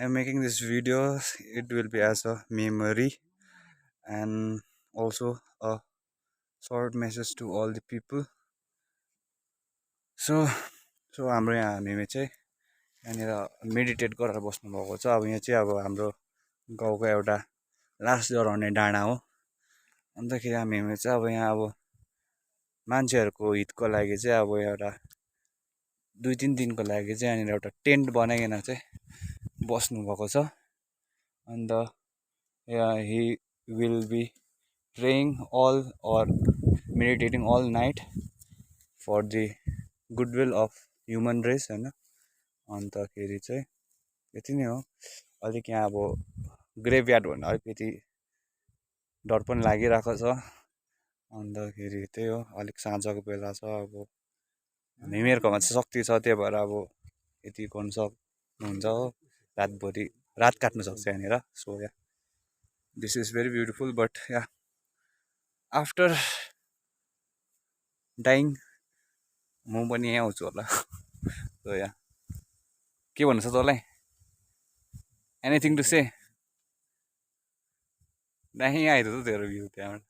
I'm making this video. It will be as a memory and also a short message to all the people. So हाम्रो यहाँ हामी चाहिँ यहाँनिर meditate गरेर बस्नुभएको छ। अब यहाँ चाहिँ अब हाम्रो गाउँको एउटा लास जराउने डाँडा हो। अन्तखेरि हामी चाहिँ अब यहाँ अब मान्छेहरूको हितको लागि चाहिँ अब एउटा 2-3 दिनको लागि चाहिँ यहाँनिर एउटा टेन्ट बनाइकन चाहिँ बस्नुभएको छ। अन्त he will be praying all or meditating all night for the goodwill of human race होइन। अन्तखेरि चाहिँ यति नै हो। अलिक यहाँ अब ग्रेभयार्ड भन्दा अलिकति डर पनि लागिरहेको छ। अन्तखेरि त्यही हो, अलिक साँझको बेला छ। अब हामीहरूकोमा चाहिँ शक्ति छ, त्यही भएर अब यति गर्नु सक्नुहुन्छ हो। रातभरि रात काट्नु सक्छ यहाँनिर। So yeah this is very beautiful but yeah after dying म पनि यहीँ आउँछु होला। सो या के भन्नु छ तँलाई? Anything to say? दामी आयो त तेरो भ्यू त्यहाँबाट।